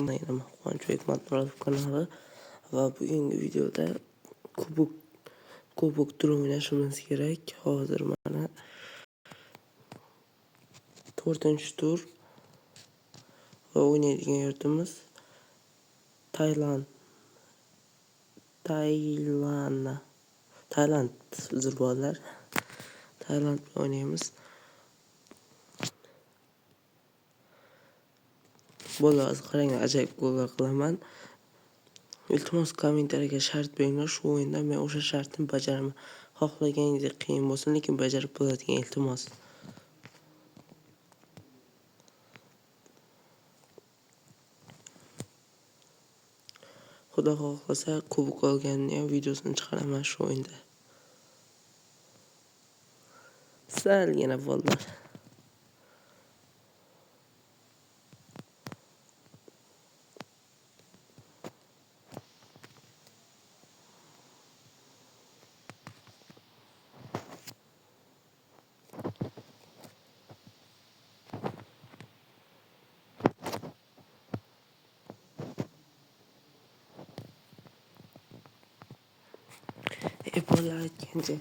Yana Quvonchbek Matmuratov kanali va bugungi videoda kubok turi o'ynashimiz kerak. Hozir mana 4-tur va o'ynaydigan yurtimiz Tayland. Tayland, uzr bolalar. Tayland bilan o'ynaymiz. Bolalar, hozir qaranglar, ajoyib gollar qilaman. Iltimos, kommentariyaga shart beringlar. Shu o'yinda men o'sha shartni bajaraman. Xohlaganingizdek qiyin bo'lsin, lekin bajarib bo'ladigan, iltimos. Xudo xohlasa, kubok olganini ham videosini chiqaraman shu o'yinda. Salgina bolalar. Bolalar, aytgancha,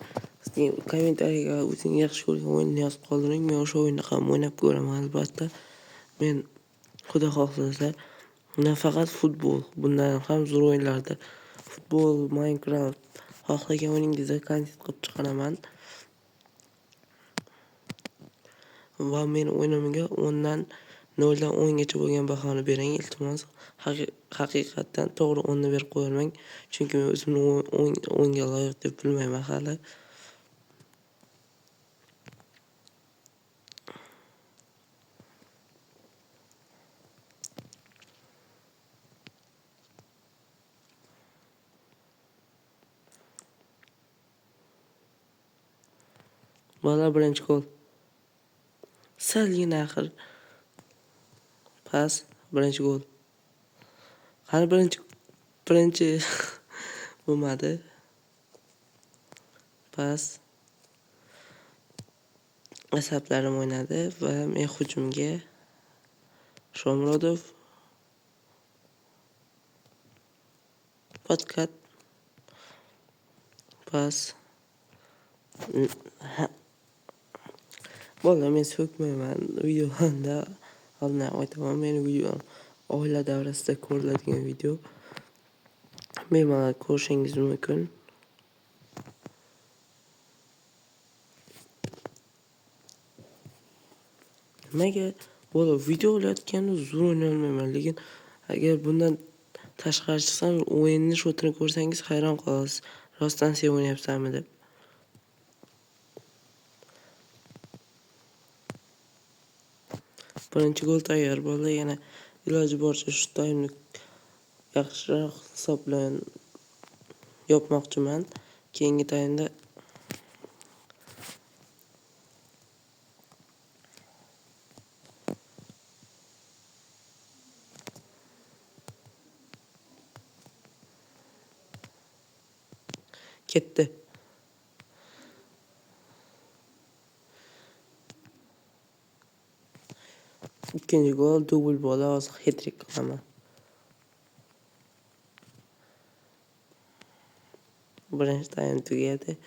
kommentariyaga o'zingiz yaxshi ko'rgan o'yinni yozib qoldiring. Men o'sha o'yinni ham o'ynab ko'raman albatta. Men xudo xohlasa nafaqat futbol, bundan ham zo'r o'yinlarda futbol, Minecraft, xohlagan o'yiningizda kontent qilib chiqaraman. Va men o'yinimga 10dan 0dan 10 gacha bo'lgan bahoni bering, iltimos. Haqiqatdan to'g'ri 10 ni berib qo'yarmang, chunki men o'zimni 10ga loyiq deb bilmayman hali. Bolalar, birinchi gol. Salgina axir. Pas, birinchi gol. Qani birinchi bo'lmadi. Pas. Asablarim o'ynadi va men hujumga Shomurodov. Podkat. Pas. Bolalar, men so'kmayman videolarda. Oldindan aytaman, meni videom oila davrasida ko'riladigan video. Bemalol ko'rishingiz mumkin. Nimaga bola video olayotganda zo'r o'ynay olmayman, lekin agar bundan tashqari chiqsam, o'yinni shotini ko'rsangiz hayron qolasiz. Rostdan sen o'ynayapsanmi deb. Birinchi gol tayyor bo'ldi. Yana iloji boricha shu taymni yaxshiroq hisob bilan yopmoqchiman. Keyingi taymda ketdi. Ikkinchi gol dubl bo'ldi. Hozir hat-trick qilaman. Birinchi taym tugadi.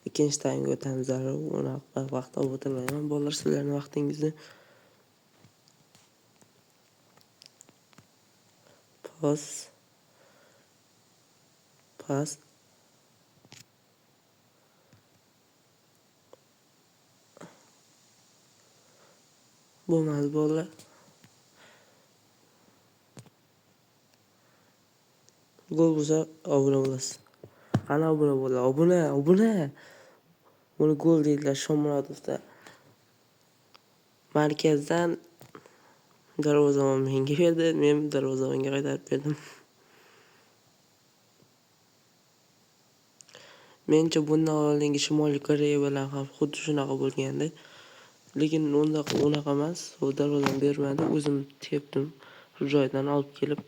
Ikkinchi taymga o'tamiz zarur. Unaqa vaqt olib o'tirmayman. Bolalar, sizlarning vaqtingizni. Pas. Pas. Bo'lmadi bolalar. Gol bo'lsa obuna bo'lasiz. Qani obuna bo'ladi? Obuna, obuna. Buni gol deydilar Shomurodovda. Markazdan darvozabon menga berdi, men darvozabonga qaytarib berdim. Menimcha bundan oldingi Shimoliy Koreya bilan ham xuddi shunaqa bo'lgandi. Lekin unaqa emas, u darvozani bermadi, o'zim tepdim, shu joydan olib kelib.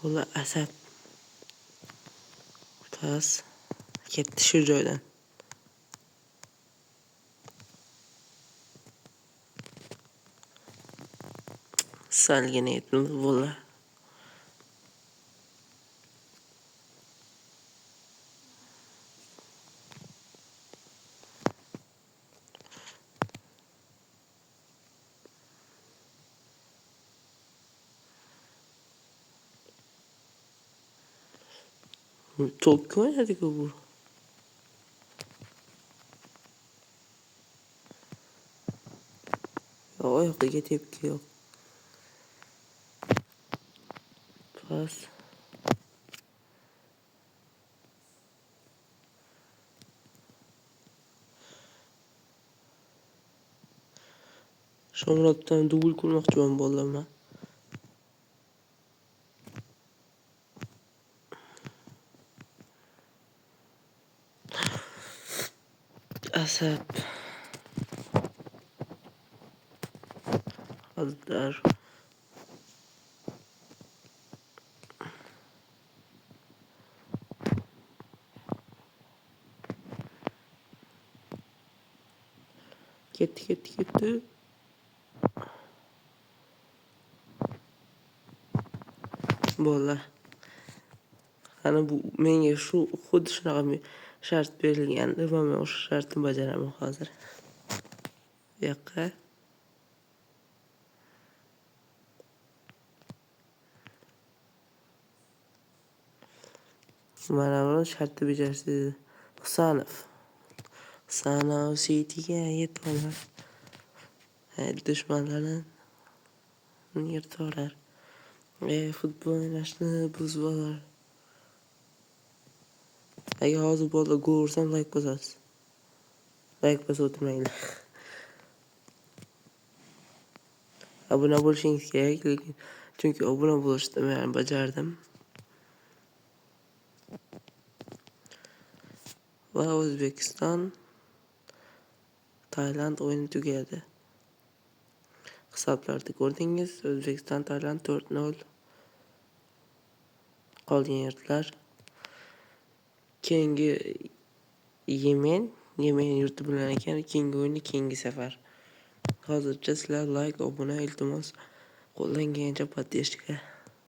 Bola asab. Pas. Ketdi shu joydan. Salgina yetmadi bola. To'pga o'ynadi-ku bu. Oyoqqa tepki yo'q. Pas. Shomuroddan dubl ko'rmoqchiman bolalar man. Asab. Azlar. Ketdi, ketdi, ketdi. Bola. Ana bu menga shu xuddi shunaqa shart berilgandi va men o'sha shartni bajaraman hozir. Bu yoqqa. Mana bu shartni bajarishdi. Husanov. Husanov Cityga yetib oladi. Dushmanlarni yirtorar. Futbol o'ynashni buzib olar. Agar hozir bola gol ursam like bosasiz. Like bosib o'tirmanglar. Obuna bo'lishingiz kerak, lekin chunki obuna bo'lishni men bajardim. Va O'zbekiston Tailand o'yini tugadi. Hisoblarda ko'rdingiz, O'zbekiston Tailand 4-0 qolgan yurtlar. Keyingi Yemen, Yemen yurti bilan ekan, keyingi o'yini keyingi safar. Hozircha sizlar like, obuna, iltimos, qo'ldan kelgancha podдержка.